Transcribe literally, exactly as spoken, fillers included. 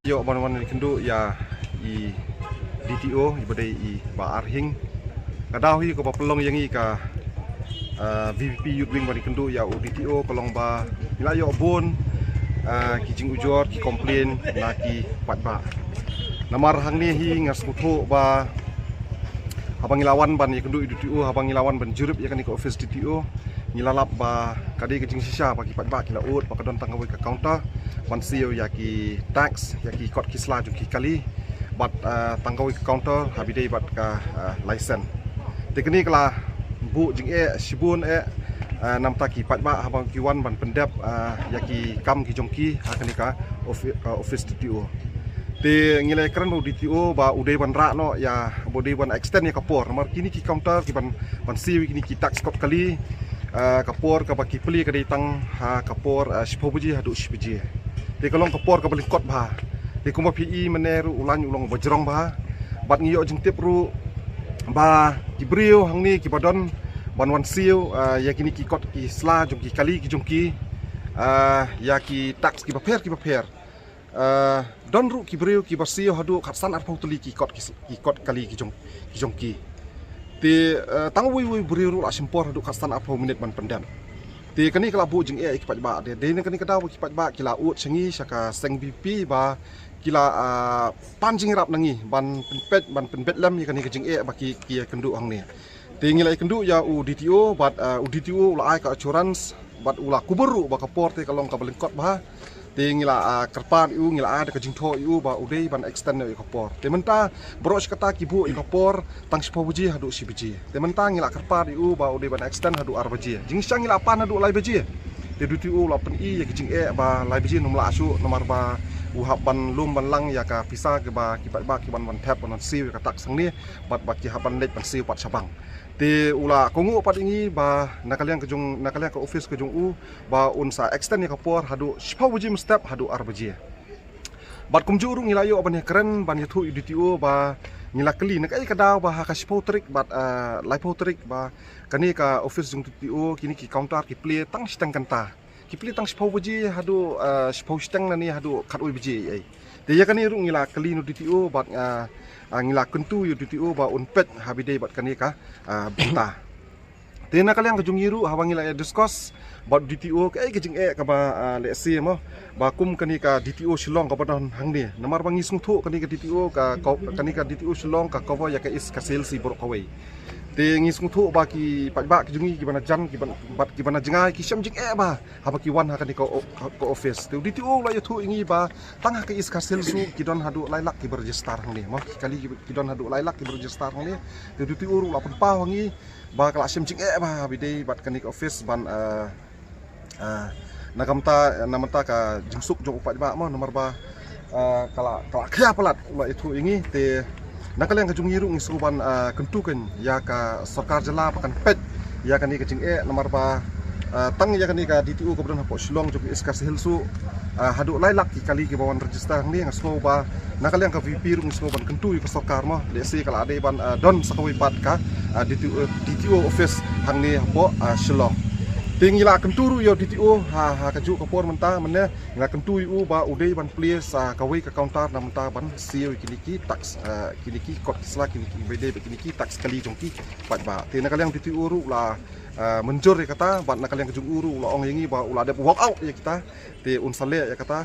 Ïoh ban wan ïakynduh ïa i D T O i ba dei i Bah Arhing. Ka daw hi kaba pynlong ïa ngi ka, eh, V P P Youth Wing ban ïakynduh ïa u D T O ka long ba ngi la ïoh bun, eh, ki jingujor, ki complain na ki paidbah. Namar hangne hi nga sngewthuh ba haba ngi la wan ban ïakynduh ïa u D T O, haba ngi la wan ban jurip ïa kane ka office D T O, ngi la lap ba ka dei ka jingshisha ba ki paidbah ki la ud ba ka don tang kawei ka counter ban siew ïa ki tax, ïa ki kot ki sla jong ki kali, bad, eh, tang kawei ka counter ha ba dei bad ka, eh, license. Te kane ka la buh jingeh shibun eh, eh, namta ki paidbah haba ki wan ban pyndep, eh, ïa ki kam ki jong ki ha kane ka ofi-, eh, office D T O. Te ngi la kren bad u D T O ba u dei ban rah noh ïa, ba u dei ban extend ïa ka por. Namar kine ki counter ki ban, ban siew kine ki tax kot kali, eh, ka por kaba ki plie ka dei tang ha ka por, eh, shiphew baje haduh shi baje. Te ka long ka por kaba lyngkot bha. Te kumba phi i mynne ruh u lain u long ba jrong bha. Bad ngi ïoh jingtip ruh ba ki briew hangne ki ba don ban wan siew, eh, ïa kine ki kot ki sla jong ki kali ki jong ki, eh, ïa ki tax ki bapher ki bapher. Eh, don ruh ki briew ki ba siew haduh khatsan arphew tylli ki kot ki s-, ki kot kali ki jong, ki jong ki. Te, eh, tang uwei uwei u briew ruh la shim por haduh khatsan arphew minit ban pyndep. Te kane ka la buh jingeh ïa ki paidbah. Te dei na kane ka daw ba ki paidbah ki la ud sha ngi sha ka seng V P P ba ki la, eh, pan jingïarap na ngi ban pynpeit, ban pynbeit lem ïa kane ka jingeh ba ki, ki ïakynduh hangne. Te ngi la ïakynduh ïa u D T O bad, eh, u D T O u la ai ka assurance bad u la kubur ruh ba ka por te ka long kaba lyngkot bha. Te ngi la, eh, kyrpad ïa u, ngi la ai da ka jingthoh ïa u ba u dei ban extend ïa ka por. Te mynta baroh shi katta ki buh ïa ka por tang shiphew baje haduh shi baje. Te mynta ngi la kyrpad ïa u ba u dei ban extend haduh ar baje. Jingshisha ngi la pan haduh lai baje. Te u D T O u la pyni ïa ka jingeh ba lai baje ym lah shuh namar ba u hap ban lum ban lang ïa ka pisa kaba ki paidbah ki ban, ban thep ban, ban siew ïa ka tax hangne bad ba ki hap ban leit ban siew pat shabar. Te u la kohnguh pat ïa ngi ba na ka liang ka jong, na ka liang ka office ka jong u ba un sa extend ïa ka por haduh shiphew baje mynstep haduh ar baje. Bad kumjuh ruh ngi la ïoh ban ïakren ban ïathuh ïa u D T O ba ngi la kylli na kaei ka daw ba ha ka shiphew tarik bad, eh, laiphew tarik ba kane ka office jong u D T O kine ki counter ki plie tang shiteng kynta. Ki plie tang shiphew baje haduh, eh, shiphew shiteng lane haduh khatwei baje ei ei. Te ïa kane ruh ngi la kylli na u D T O bad, eh, eh, ngi la kyntu ïa u D T O ba un peit ha ba dei bad kane ka, eh, bynta. Te na ka liang ka jong ngi ruh haba ngi la ïa discuss bad u D T O kaei ka jingeh kaba, eh, lehse mo ba kum kane ka D T O Shillong kaba don hangne. Namar ba ngi sngewthuh kane ka D T O ka, ka, kane ka D T O Shillong ka cover ïa ka East Khasi Hills baroh kawei. Te ngi sngewthuh ba ki paidbah ki jong ngi ki ba na jan, ki ban, bad ki ba na jngai ki shem jingeh bha haba ki wan ha kane ka o-, ka, ka office. Te u D T O u la ïathuh ïa ngi ba tang ha ka East Khasi Hills ruh ki don haduh lai lak ki ba register hangne. Mo ki kali ki, ki don haduh lai lak ki ba register hangne. Te u D T O ruh u la pynpaw ha ngi ba ka la shem jingeh bha haba dei bad kane ka office ban, eh, eh, na ka bynta, na ka bynta ka jingsuk jong u paidbah mo namar ba, eh, ka la, ka la khia palat u la ïathuh ïa ngi. Te na ka liang ka jong ngi ruh ngi shu ban, eh, kyntu kan ïa ka sorkar jylla ba kan peit ïa kane ka jingeh namar ba, eh, tang ïa kane ka D T O kaba don hapoh Shillong jong ka East Khasi Hills ruh, eh, haduh lai lak ki kali ki ba wan register hangne. Nga sngew ba na ka liang ka V P P ruh ngi sngew ban kyntu ïa ka sorkar mo lehse ka la dei ban, eh, don sa kawei pat ka, eh, D T O, D T O office hangne hapoh, eh, Shillong. Te ngi la kyntu ruh ïa u D T O ha, ha kajuh ka por mynta mynne. Ngi la kyntu ïa u ba u dei ban plie sa kawei ka counter na ka bynta ban siew ïa kine ki tax, eh, kine ki kot ki sla, kine ki ba dei bad kine ki tax kali jong ki paidbah. Te na ka liang u D T O ruh u la, eh, mynjur ïa kata bad na ka liang ka jong u ruh u la ong ïa ngi ba u la dep walk out ïa kita. Te un sa leh ïa kata.